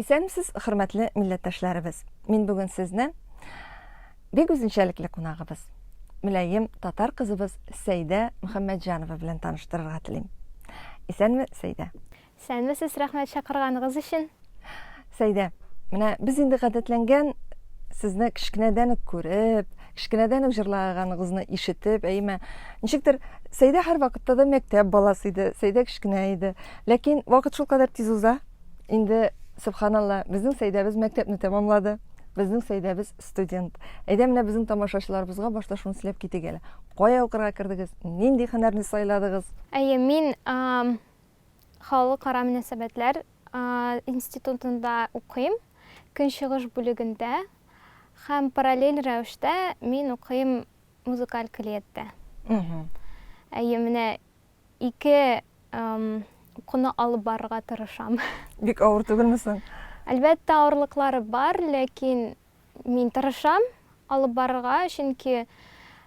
Исәнмесез, хөрмәтле милләттәшләребез. Мин бүген сезне бик үзенчәлекле кунагыбыз, мөлаем татар кызыбыз Сәйдә Мөхәммәтҗанова белән таныштырырга телим. Исәнме, Сәйдә? Исәнмесез, рәхмәт чакырганыгыз өчен. Сәйдә, менә без инде гадәтләнгән сезне кечкенәдән үк күреп, кечкенәдән үк җырлаганыгызны ишетеп, әйме, ничектер Сәйдә һәрвакытта да мәктәп баласы иде, Сәйдә кечкенә иде. Ләкин вакыт шулкадәр тиз уза. Инде, сөбханалла, безнең Сәйдәбез мәктәпне тәмамлады. Безнең Сәйдәбез студент. Әйдә менә безнең тамашачыларыбызга башта шуны сөйләп китик әле. Кая укырга кердегез? Нинди һөнәрне сайладыгыз? Әйе, мин Халыкара мөнәсәбәтләр институтында укыйм, Көнчыгыш бүлегендә һәм параллель рәвештә мин укыйм музыкаль көллияттә. Әйе, менә ике укуны алып барырга тырышам. Бик авыр түгелме соң? Әлбәттә, авырлыклары бар, ләкин мин тырышам алып барырга, чөнки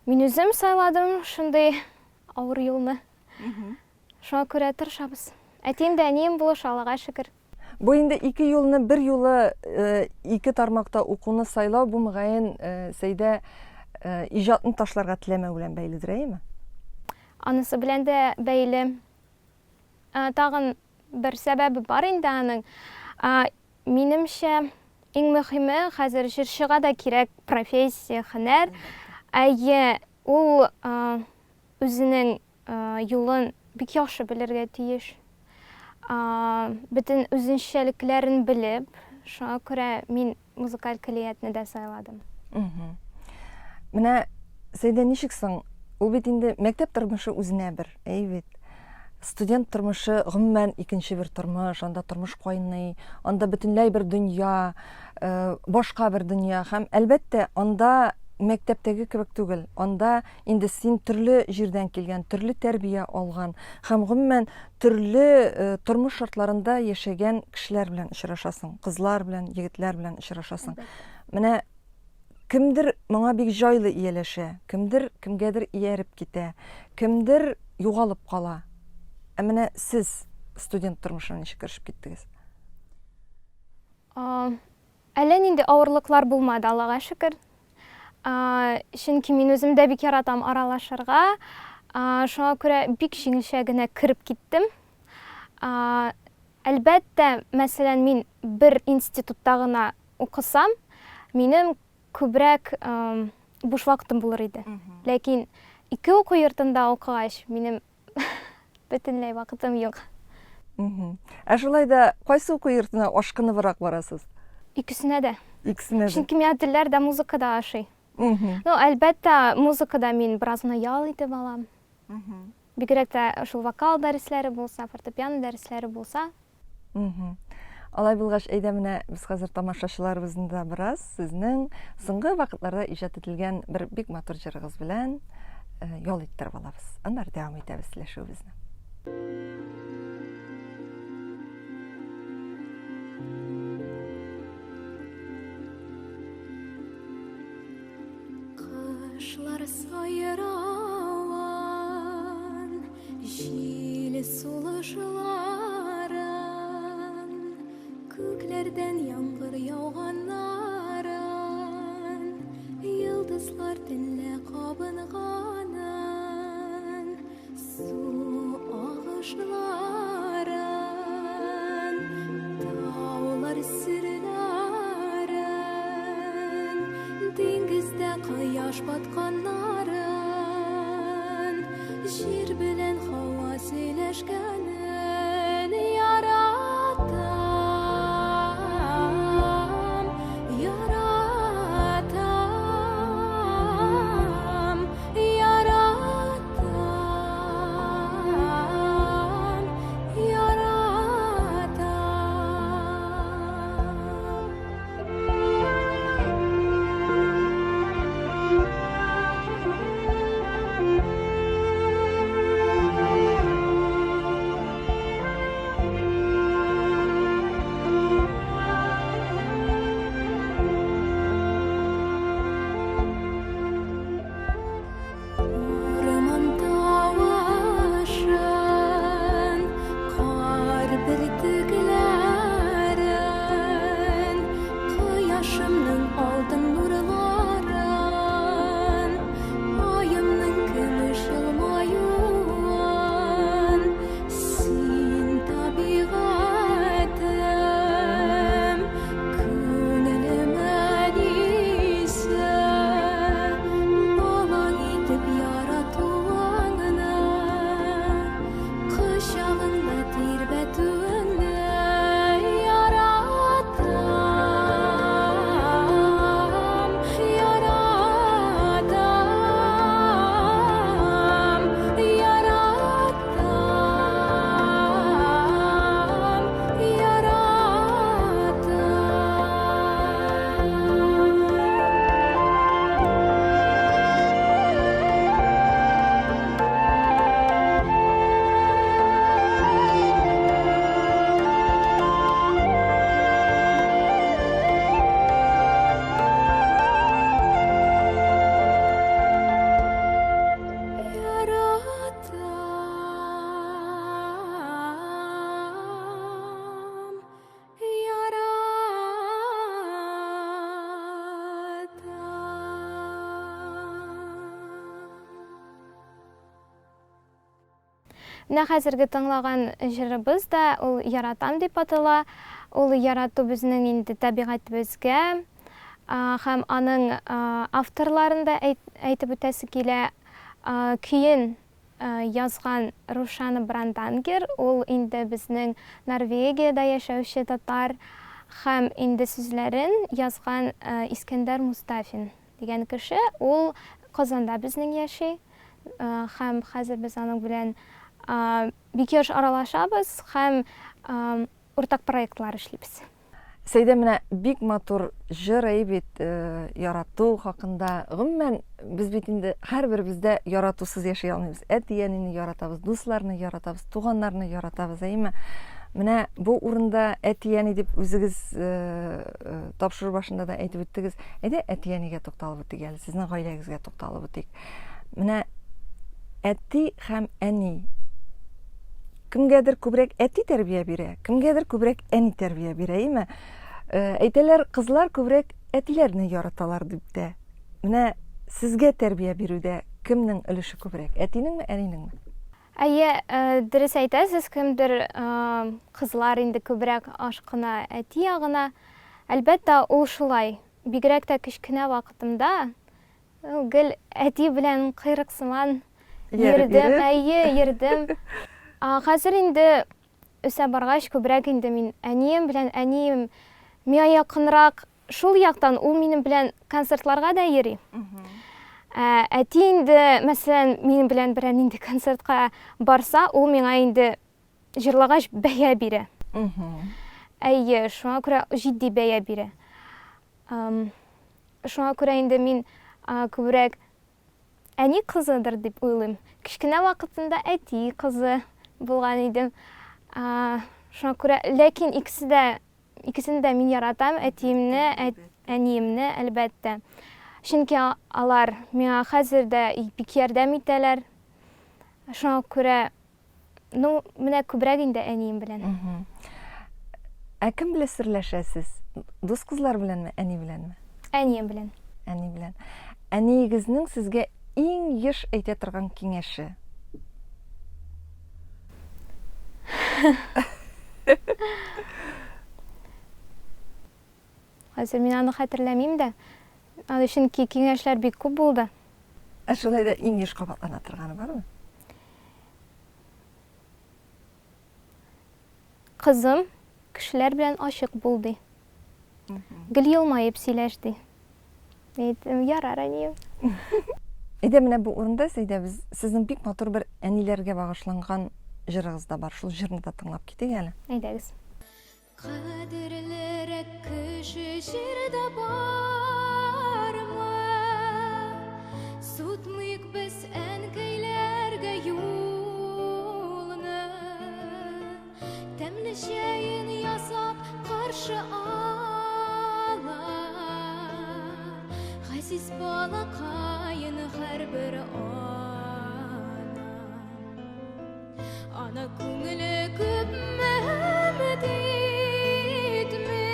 мин үзем сайладым шундый авыр юлны. Шуңа күрә тырышабыз. Әтием дә, әнием булыша, Аллага шөкер. Бу инде ике юлны бер юлы э, ике тармакта укуны сайлау, бу мөгаен э, Сәйдә э, иҗатны ташларга теләмәү белән бәйледер, әйеме? Анысы белән дә бәйле. Тагын бер сәбәбе бар инде аның. Минемчә, иң мөһиме хәзер җырчыга да кирәк профессия, һөнәр. Әйе, ул үзенең юлын бик яхшы белергә тиеш. Бөтен үзенчәлекләрен белеп, шуңа күрә мин музыкаль көллиятне дә сайладым. Менә Сәйдә ничек соң? Ул бит инде мәктәп тормышы үзенә бер, әй бит. Студент тормышы гомумән икенче бер тормыш, анда тормыш кайный, анда бөтенләй бер дөнья, башка бер дөнья һәм әлбәттә, анда мәктәптәге кебек түгел. Анда Инде син төрле җирдән килгән, төрле тәрбия алган һәм гомумән төрле э, тормыш шартларында яшәгән кешеләр белән очрашасың, кызлар белән, егетләр белән очрашасың. Менә кемдер моңа бик җайлы ияләшә, кемдер кемгәдер ияреп китә, кемдер югалып кала. Ә менә сез студент тормышына ничек керешеп киттегез? Әллә нинди авырлыклар булмады, Аллага шөкер. Чөнки мин үзем дә бик яратам аралашырга. Шуңа күрә бик җиңелчә генә кереп киттем. Әлбәттә, мәсәлән, мин бер институтта гына укысам, минем күбрәк буш вакытым булыр иде. Ләкин ике уку йортында укыгач, минем Бөтенләй вакытым юк. Ә шулай да кайсы уку йортына ашкыныбрак барасыз? Икесенә дә. Икесенә дә. Чөнки миңа телләр дә, музыка да ошый. Ну, әлбәттә, музыкада мин бераз гына ял итеп алам. Бигрәк тә шул вокал дәресләре булса, фортепиано дәресләре булса. Алай булгач, әйдә менә без хәзер тамашачыларыбызны да бераз сезнең соңгы вакытларда иҗат ителгән бер бик матур җырыгыз белән э, ял иттереп алабыз. Аннары дәвам итәбез сөйләшүебезне. Кошлар сайрауын, Җил сулышларын, Күкләрдән яңгыр яуганнарын, Йолдызлар төнлә кабынганын, Су агышларын, Таулар серләрен, Диңгездә кояш батканнарын, Җир белән һава сөйләшкәнен яратам, яратам, яратам, яратам. Менә хәзерге тыңлаган җырыбыз да ул Яратам дип атала. Ул ярату безнең инде табигатебезгә һәм аның авторларын да әйтеп үтәсе килә. Көен язган Рушана Брандангер, ул инде безнең Норвегиядә яшәүче татар һәм инде сүзләрен язган Искәндәр Мустафин дигән кеше, ул Казанда безнең яши һәм хәзер без аның белән бик еш аралашабыз һәм уртак проектлар эшлибез. Сәйдә, менә бик матур җыр әй бит, э, ярату хакында. Гомумән, без бит инде һәрберебез дә яратусыз яши алмыйбыз. Әти-әнине яратабыз, дусларны яратабыз, туганнарны яратабыз, әйеме? Менә бу урында әти-әни дип үзегез э, э, тапшыру башында да әйтеп үттегез. Әйдә, әти-әнигә тукталып үтик әле, сезнең гаиләгезгә тукталып үтик. Менә әти һәм әни Кемгәдер күбрәк әти тәрбия бирә, кемгәдер күбрәк әни тәрбия бирә, әйеме? Э, әйтәләр, кызлар күбрәк әтиләрне яраталар дип тә. Менә сезгә тәрбия бирүдә кемнең өлеше күбрәк, әтинеңме, әнинеңме? Әйе, э, дөрес әйтәсез, кемдер э, кызлар инде күбрәк ашкына әти ягына. Әлбәттә, ул шулай. Бигрәк тә кечкенә вакытымда Гел әти белән койрык сыман йөрдем, әйе, йөрдем. Хәзер инде үсә баргач, күбрәк инде мин әнием белән, әнием миңа якынрак шул яктан, ул минем белән концертларга да йөри. Ә, әти инде, мәсәлән, минем белән берәр нинди концертка барса, ул миңа инде җырлагач бәя бирә. Әйе, шуңа күрә җитди бәя бирә. Шуңа күрә инде мин күбрәк әни кызыдыр дип уйлыйм. Кечкенә вакытында әти кызы булган идем. Шуңа күрә, ләкин икесе дә, икесен дә мин яратам, әтиемне, әниемне, әлбәттә. Чөнки алар миңа хәзер дә бик ярдәм итәләр. Шуңа күрә Ну, менә күбрәк инде әнием белән. Ә кем белән серләшәсез? Дус кызлар беләнме, әни беләнме? Әнием белән. Әни белән. Әниегезнең сезгә иң еш әйтә торган киңәше? Хәзер мин аны хәтерләмим дә. Аны чөнки киңәшләр бик күп булды. Ә шулай да иң еш кабатлана торганы бармы? Кызым, кешеләр белән ачык бул, ди. Гел елмаеп сөйләш, ди. Әйттем, ярар, әнием. Әйдә, менә бу урында, Сәйдә, без сезнең бик матур бер әниләргә багышланган җырыгыз да бар. Шул җырны да тыңлап китик әле. Әйдәгез. Кадерлерәк кеше җирдә бармы? Сутмыйк без әнкәйләргә юлны. Тәмле чәен ясап каршы ала. Газиз балакаен һәрбер ана. Ана күңеле күпме өмет итми,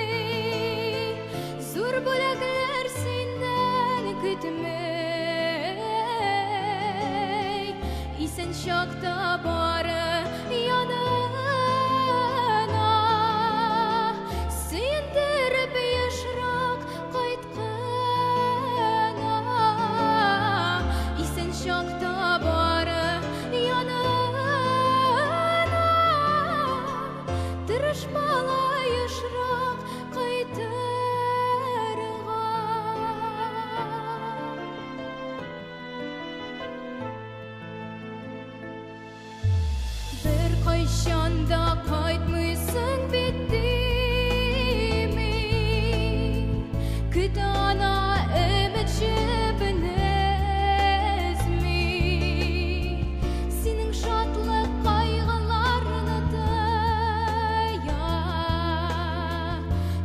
Зур бүләкләр синнән көтми. Исән чакта бары янына, Сөендереп ешрак кайткына. Исән чакта бары янына, Тырыш бала ешрак кайтырга. Беркайчан да кайтмыйсың бит дими, Көтә ана өмет җебен өзми. Синең шатлык кайгыларны тоя,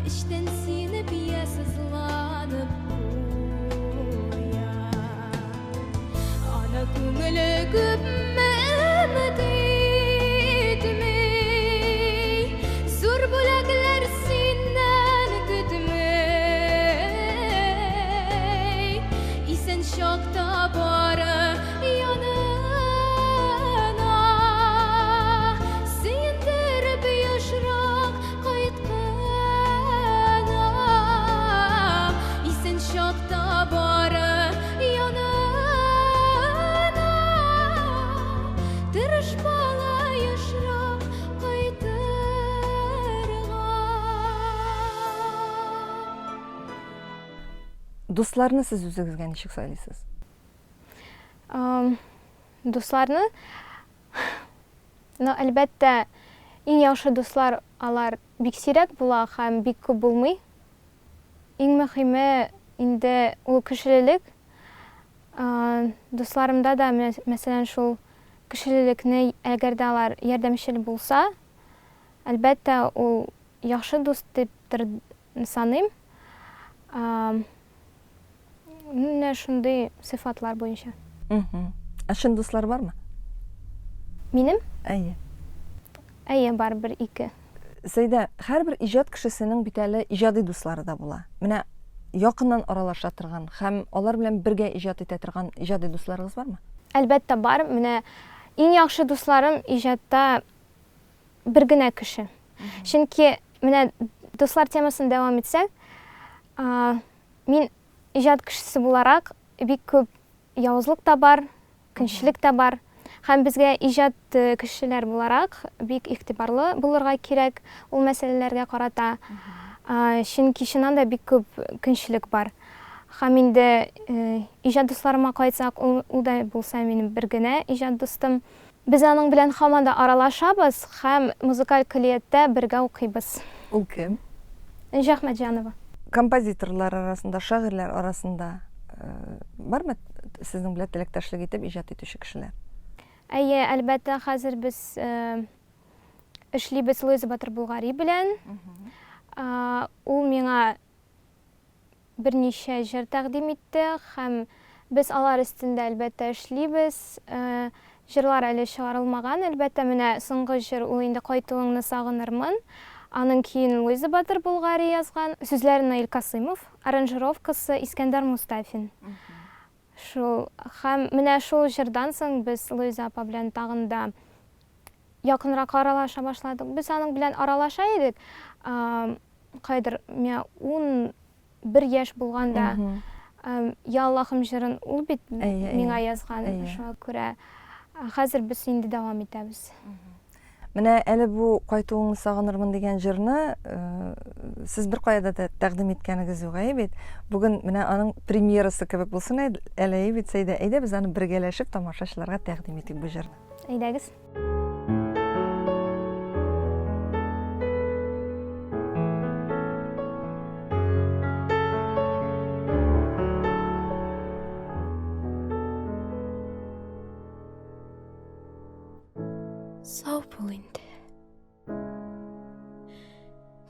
Эчтән синеп я сызланып куя. Ана күңеле күпме өмет итми, Зур бүләкләр синнән көтми. Исән чакта бары янына, Дусларны сез үзегезгә ничек сайлыйсыз? Дусларны, ну, әлбәттә, иң яхшы дуслар алар бик сирәк була һәм бик күп булмый. Иң мөхиме инде ул кешелелек. Дусларымда да, мәсәлән, шул кешелелекне, әгәр дә алар ярдәмчел булса, әлбәттә, ул яхшы дус дип саныйм. Менә шундый сыйфатлар буенча. Ә чын дуслар бармы? Минем? Әйе. Әйе, бар бер-ике. Сәйдә, һәрбер иҗат кешесенең бит әле иҗади дуслары да була. Менә якыннан аралаша торган һәм алар белән бергә иҗат итә торган иҗади дусларыгыз бармы? Әлбәттә, бар. Менә иң яхшы дусларым иҗатта бер генә кеше. Чөнки менә дуслар темасын дәвам итсәк, мин иҗат кешесе буларак бик күп явызлык та бар, көнчелек тә бар. Һәм безгә иҗат кешеләр буларак бик игътибарлы булырга кирәк ул мәсьәләләргә карата. Чөнки чыннан да бик күп көнчелек бар. Һәм инде иҗат дусларыма кайтсак, ул да булса минем бер генә иҗат дустым. Без аның белән һаман да аралашабыз һәм музыкаль көллияттә бергә укыйбыз. Ул кем? Энҗе Әхмәтҗанова. Композиторлар арасында, шагыйрьләр арасында бармы сезнең белән теләктәшлек итеп иҗат итүче кешеләр? Әйе, әлбәттә, хәзер без эшлибез Луиза Батыр-Болгари белән. Ул миңа берничә җыр тәкъдим итте һәм без алар өстендә, әлбәттә, эшлибез. Җырлар әле чыгарылмаган, әлбәттә. Менә соңгы җыр ул инде Кайтуыңны сагынырмын. Аның көен Луиза Батыр Болгари язган, сүзләрен Наил Касыймов, аранжировкасы Искәндәр Мостафин. Шул һәм менә шул җырдан соң без Луиза апа белән тагын да якынрак аралаша башладык. Без аның белән аралаша идек. Кайдыр миңа 11 яшь булганда Я Аллахым җырын ул бит миңа язган. Шуңа күрә хәзер без инде дәвам итәбез. Менә әле бу Кайтуыңны сагынырмын дигән җырны сез бер кая да тәкъдим иткәнегез юк, әйе бит? Бүген менә аның премьерасы кебек булсын әле, әйе бит, Сәйдә? Әйдә без аны бергәләшеп тамашачыларга тәкъдим итик бу җырны. Әйдәгез. Сау бул инде.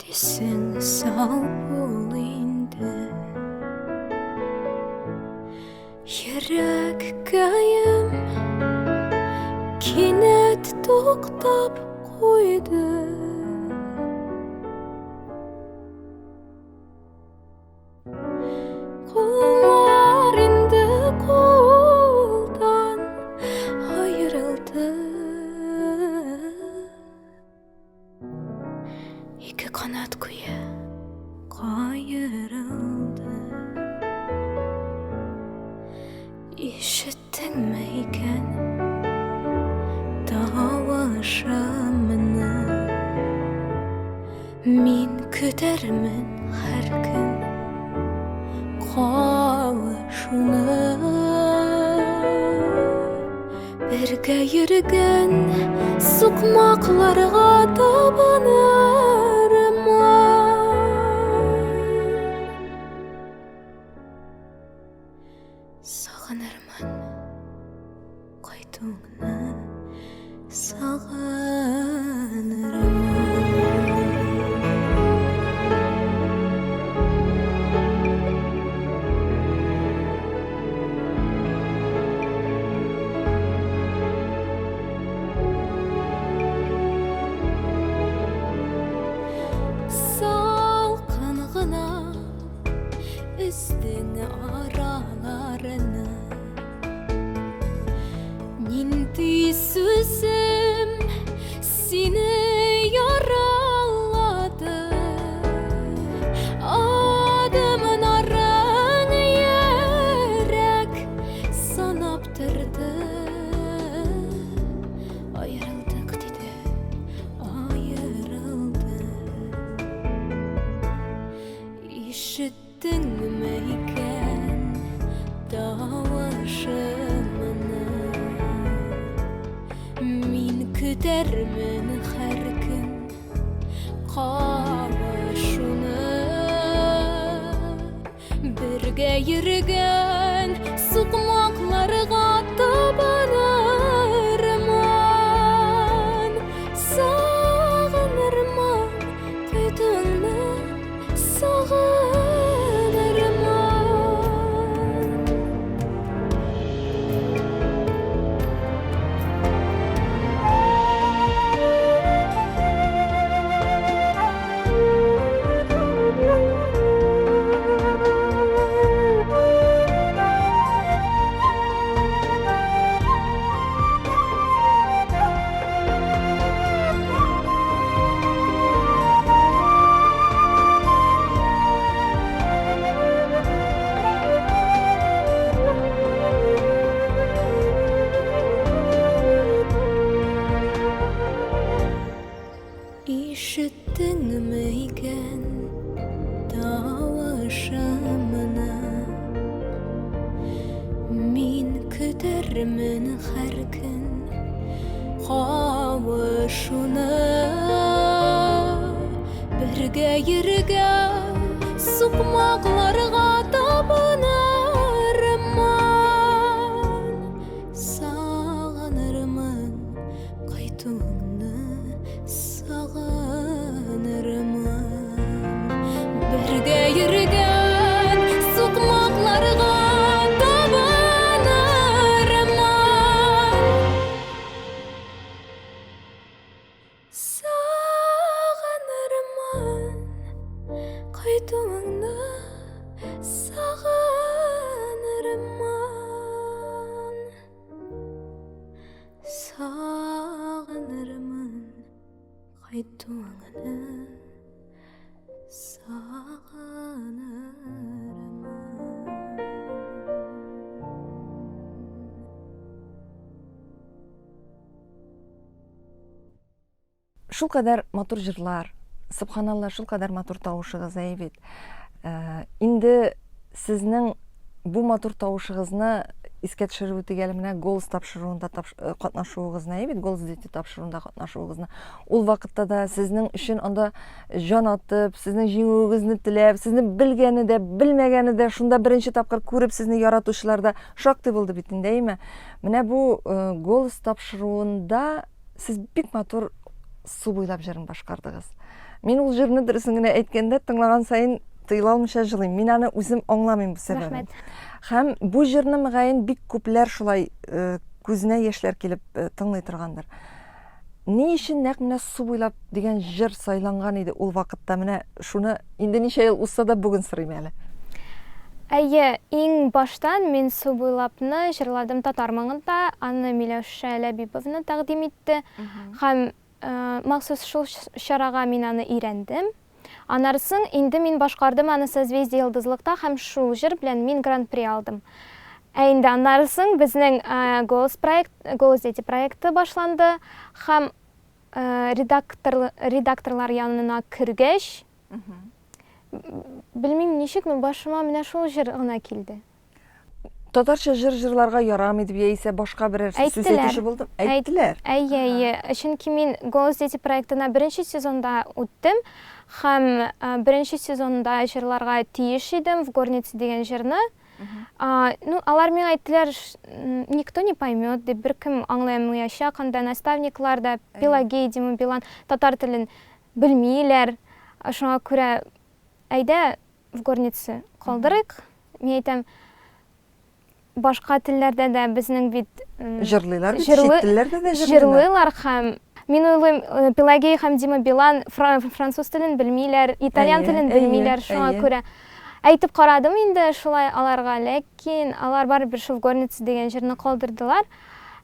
Дисең сау бул инде. Йөрәккәем кинәт туктап куйды. Куллар инде кулдан аерылды. Ике канат куя каерылды. Ишеттеңме икән тавышымны? Мин көтәрмен һәр көн кавышуны. Бергә йөргән сукмакларга табынырмын. Сагынырмын кайтуыңны, сагынырмын. Салкын гына Өстең араларны. Нинди сүзем сине яралады? Адымнарың йөрәк санап торды. Аерылдык диде, аерылдык. Ишеттеңме икән? Көтәрмен һәр көн кавышуны. Бергә йөргән сукмакларга табынырмын. Сагынырмын кайтуыңны, сагынырмын. Ишеттеңме икән тавышымны? Мин көтәрмен һәр көн кавышуны. Бергә йөргән сукмакларга табынырмын. Сагынырмын кайтуыңны, сагынырмын. Бергә йөргән сукмакларга табынырмын. Сагынырмын кайтуыңны, сагынырмын. Сагынырмын кайтуыңны, сагынырмын. Шулкадәр матур җырлар, субханалла, шулкадәр матур тавышыгыз, әй бит. Э, инде сезнең бу матур тавышыгызны искә төшереп үтик әле менә голос тапшыруында э, катнашуыгызны, әй бит, голос дети тапшыруында катнашуыгызны. Ул вакытта да сезнең өчен анда җан атып, сезнең җиңүегезне теләп, сезне белгәне дә, белмәгәне дә, шунда беренче тапкыр күреп сезне яратучылар да шактый булды бит инде, әйме? Менә бу э, голос тапшыруында Сез бик матур су буйлап җырын башкардыгыз. Мин ул җырны дөресен генә әйткәндә, тыңлаган саен тыела алмыйча җылыйм. Мин аны үзем аңламыйм бу сәбәбен. Һәм бу җырны мөгаен бик күпләр шулай э, күзенә яшьләр килеп э, тыңлый торгандыр. Ни өчен нәкъ менә су буйлап дигән җыр сайланган иде ул вакытта? Менә шуны инде ничә ел узса да бүген сорыйм әле. Әйе, иң баштан мин Су буйлапны җырладым татар моңында, аны Миләүшә Ләбибовна тәкъдим итте. Һәм махсус шул чарага мин аны өйрәндем. Аннары соң инде мин башкардым аны Созвездие Йолдызлыкта һәм шул җыр белән мин Гран-при алдым. Ә инде аннары соң безнең Голос проект, Голос дети проекты башланды һәм редактор, редакторлар янына кергәч, белмим ничек, но башыма менә шул җыр гына килде. Татарча җыр җырларга ярамый дип яисә башка берәр сүз әйтүче булды? Әйттеләр. Әйе, әйе. Чөнки мин Голос дети проектына беренче сезонда үттем һәм беренче сезонда җырларга тиеш идем В горнице дигән җырны. Ну, алар миңа әйттеләр, никто не поймет, дип, беркем аңламаячак, анда наставниклар да, Пелагея, Дима Билан татар телен белмиләр. Шуңа күрә, әйдә, в горнице калдырыйк. Мин әйтәм, башка телләрдә дә безнең бит җырлыйлар бит, чит телләрдә дә җырлыйлар. Җырлыйлар һәм мин уйлыйм, э, Пелагея һәм Дима Билан француз телен белмиләр, итальян телен белмиләр, шуңа күрә Әйтеп карадым инде шулай аларга, ләкин алар барыбер шул Горница дигән җырны калдырдылар.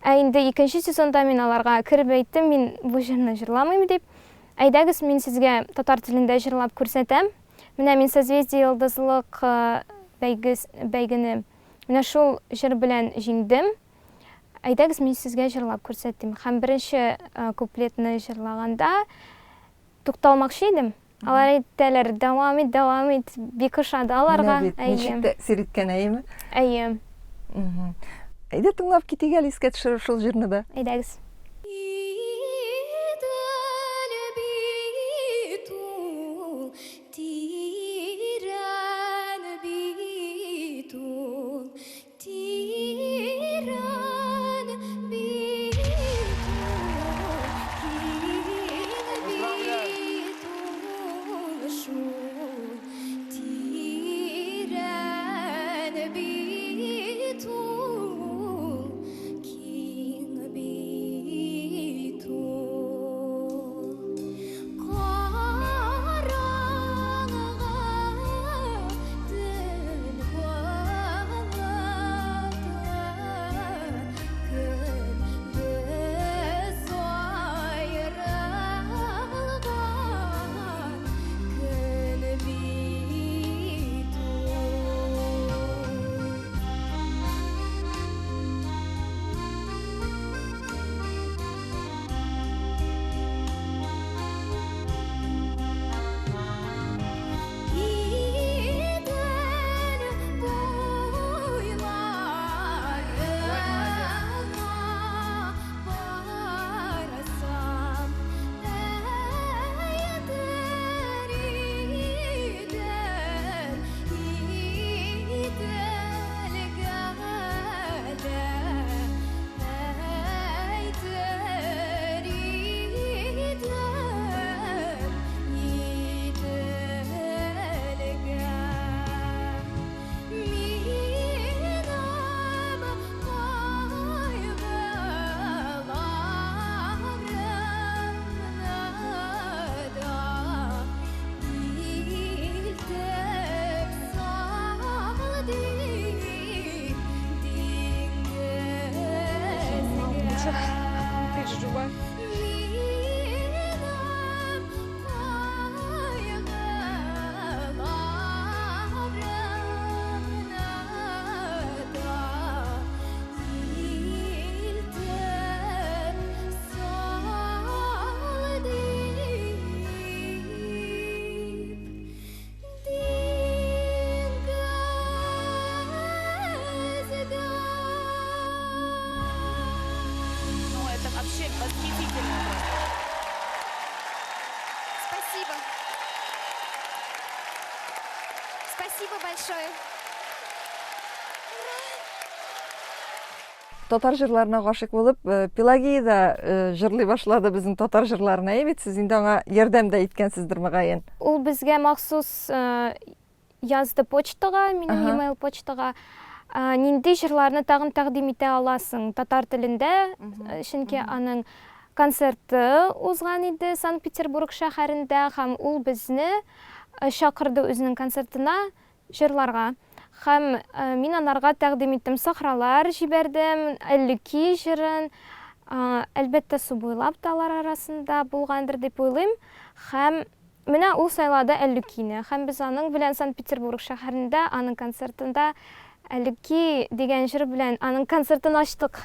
Ә инде икенче сезонда мин аларга кереп әйттем, мин бу җырны җырламыйм дип. Әйдәгез, мин сезгә татар телендә җырлап күрсәтәм. Менә мин Созвездие Йолдызлык э, бәйгес, бәйгене менә шул җыр белән җиңдем. Әйдәгез, мин сезгә җырлап күрсәтим. Һәм беренче э, куплетны җырлаганда тукталмакчы идем. Алар әйттеләр, дәвам ит, дәвам ит. Бик ошады аларга. Менә бит, ничек тәэсир иткән, әйеме? Әйе. Әйдә тыңлап китик әле искә төшереп шул җырны да. Әйдәгез. тоже переживаю. Ну, это вообще восхитительно просто. Спасибо. Спасибо большое. Татар җырларына гашыйк булып, э, Пелагея да э, җырлый башлады безнең татар җырларына. Әйе бит, сез инде аңа ярдәм дә иткәнсездер, мөгаен. Ул безгә махсус э, язды почтага, минем e-mail почтага. Нинди җырларны тагын тәкъдим итә аласың татар телендә? Чөнки аның концерты узган иде Санкт-Петербург шәһәрендә һәм ул безне чакырды үзенең концертына. Җырларга. Һәм мин анарга тәкъдим иттем Сахралар җибәрдем, Әллүки җырын. Әлбәттә, Су буйлап та алар арасында булгандыр дип уйлыйм. Һәм менә ул сайлады Әллүкине. Һәм без аның белән Санкт-Петербург шәһәрендә аның концертында Әллүки дигән җыр белән аның концертын ачтык.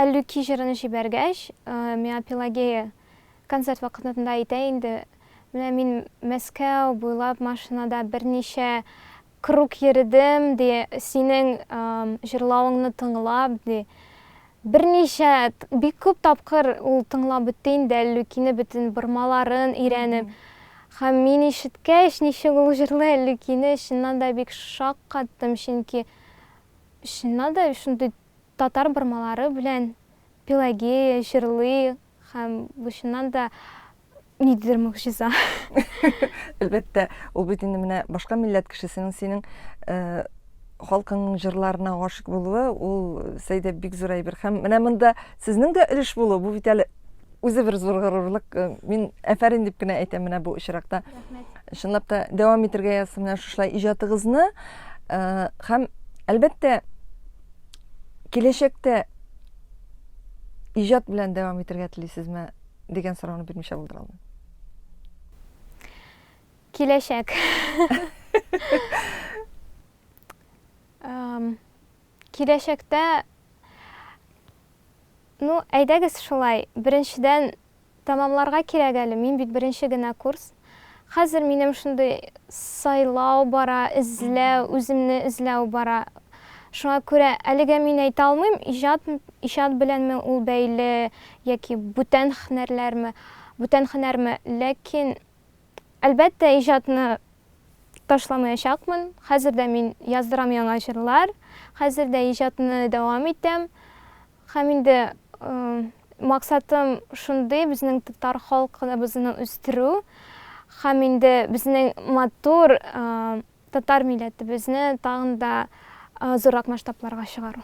Әллүки җырын җибәргәч, миңа Пелагея концерт вакытында әйтә инде, менә мин Мәскәү буйлап машинада берничә круг йөредем, ди, синең җырлавыңны тыңлап, ди. Берничә, бик күп тапкыр ул тыңлап бетте инде Әллүкине, бөтен бормаларын өйрәнеп. Һәм мин ишеткәч, ничек ул җырлый Әллүкине, чыннан да бик шаккаттым, чөнки чыннан да шундый татар бормалары белән Пелагея җырлый һәм бу чыннан да ниндидер могҗиза. Әлбәттә, ул бит инде менә башка милләт кешесенең синең э, халкыңның җырларына гашыйк булуы, ул Сәйдә бик зур әйбер. Һәм менә монда сезнең дә өлеш булу, бу бит әле үзе бер зур горурлык. Э, мин әфәрин дип кенә әйтәм менә бу очракта. Рәхмәт. Чынлап та дәвам итәргә язсын менә шушылай иҗатыгызны. Э, һәм әлбәттә киләчәктә Иҗат белән дәвам итәргә телисезме дигән сорауны бирмичә булдыра алмыйм. Киләчәк. Киләчәктә, ну, әйдәгез шулай, беренчедән Тәмамларга кирәк әле, мин бит беренче генә курс. Хәзер минем шундый сайлау бара, эзләү, үземне эзләү бара. Шуңа күрә әлегә мин әйтә алмыйм, иҗат, иҗат беләнме ул бәйле яки бүтән һөнәрләрме, бүтән һөнәрме, ләкин, әлбәттә, иҗатны ташламаячакмын. Хәзер дә мин яздырам яңа җырлар, хәзер дә иҗатны дәвам итәм. Һәм инде максатым шундый, безнең татар халкыбызны үстерү һәм инде безнең матур татар милләтебезне тагын да зуррак масштабларга чыгару.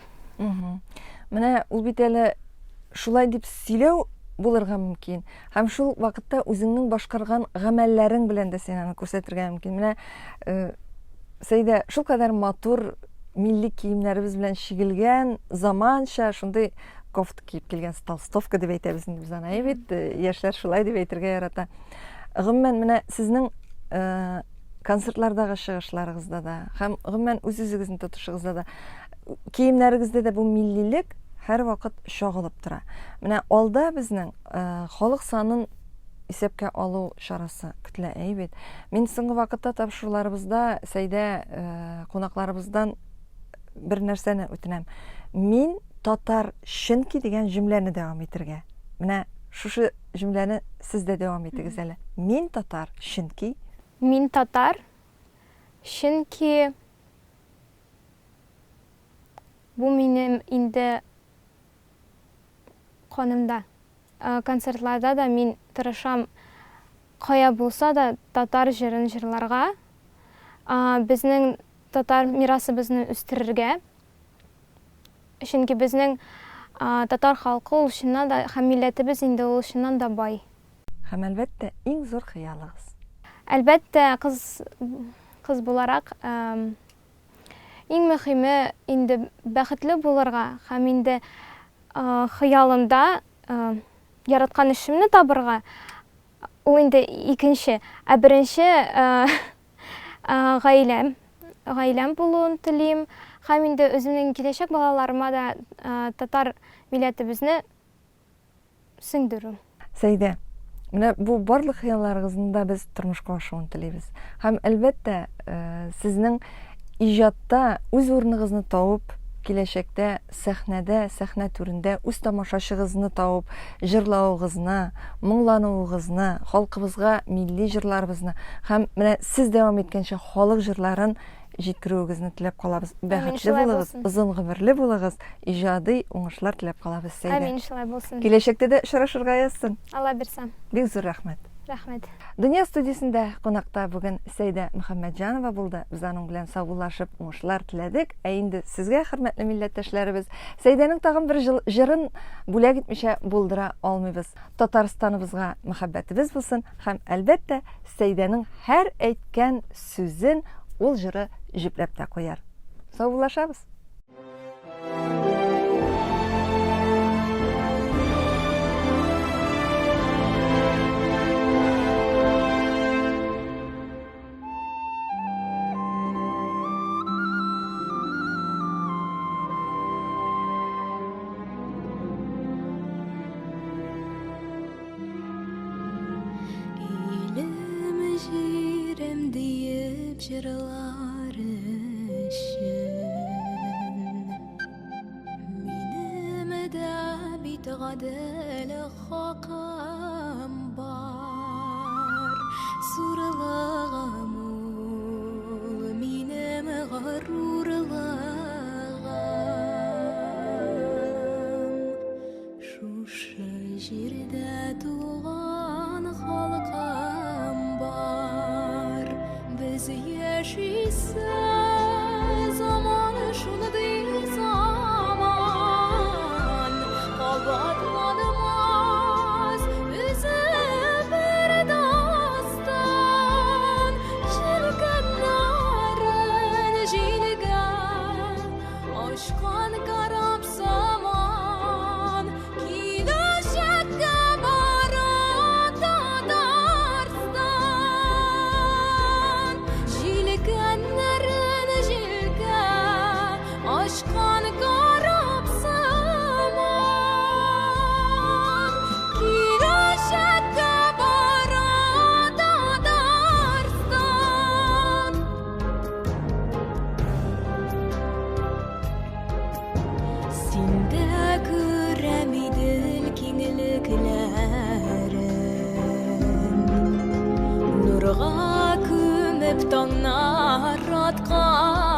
Менә ул бит әле шулай дип сөйләү булырга мөмкин. Һәм шул вакытта үзеңнең башкарган гамәлләрең белән дә син аны күрсәтергә мөмкин. Менә Сәйдә, шулкадәр матур милли киемнәребез белән чигелгән, заманча шундый кофта киеп килгән, толстовка дип әйтәбез инде без аны, әйе бит, яшьләр шулай дип әйтергә ярата. Гомумән, менә сезнең концертлардагы чыгышларыгызда да һәм гомумән үз-үзегезне тотышыгызда да, киемнәрегездә дә бу миллилек һәрвакыт чагылып тора. Менә алда безнең халык санын исәпкә алу чарасы көтелә, әйе бит. Мин соңгы вакытта тапшыруларыбызда, Сәйдә, кунакларыбыздан бер нәрсәне үтенәм. Мин татар чөнки дигән җөмләне дәвам итергә. Менә шушы җөмләне сез дә дәвам итегез әле. Мин татар чөнки. Мин татар чөнки бу минем инде канымда. Концертларда да мин тырышам кая булса да татар җырын җырларга, безнең татар мирасыбызны үстерергә. Чөнки безнең татар халкы ул чыннан да һәм милләтебез инде ул чыннан да бай. Һәм, әлбәттә, иң зур хыялыгыз? Әлбәттә, кыз, кыз буларак, иң мөхиме инде бәхетле булырга һәм инде Хыялымда яраткан эшемне табырга, ул инде икенче. Ә беренче гаиләм, гаиләм булуын телим. Һәм инде үземнең киләчәк балаларыма да татар милләтебезне сеңдерү. Сәйдә, менә бу барлык хыялларыгызны да без тормышка ашуын телибез. Һәм, әлбәттә, сезнең иҗатта үз урыныгызны табып, киләчәктә сәхнәдә, сәхнә түрендә үз тамашачыгызны табып, җырлавыгызны, моңлануыгызны, халкыбызга милли җырларыбызны һәм менә сез дәвам иткәнчә халык җырларын җиткерүегезне теләп калабыз. Бәхетле булыгыз, озын гомерле булыгыз, иҗади уңышлар теләп калабыз, Сәйдә. Амин, шулай булсын. Киләчәктә дә очрашырга язсын. Алла бирсә. Бик зур рәхмәт. Рәхмәт. Дөнья студиясендә кунакта бүген Сәйдә Мөхәммәтҗанова булды. Без аның белән саубуллашып уңышлар теләдек. Ә инде сезгә, хөрмәтле милләттәшләребез, Сәйдәнең тагын бер җырын бүләк итмичә булдыра алмыйбыз. Татарстаныбызга мәхәббәтебез булсын һәм, әлбәттә, Сәйдәнең һәр әйткән сүзен ул җыры җөпләп тә куяр. Саубуллашабыз. Илем, җирем диеп җырлар өчен Минем дә бит гадел хакым бар Зурлыгым ул минем горурлыгым Шушы җирдә туган халкым бар. Без яшисе заман шундый заман. Кабатланмас үзе бер дастан. Җилкәннәрен җилгә Очкан кораб сыман килә. Синдә күрәм Идел киңлекләрен. Нурга күмеп таңнар атканын.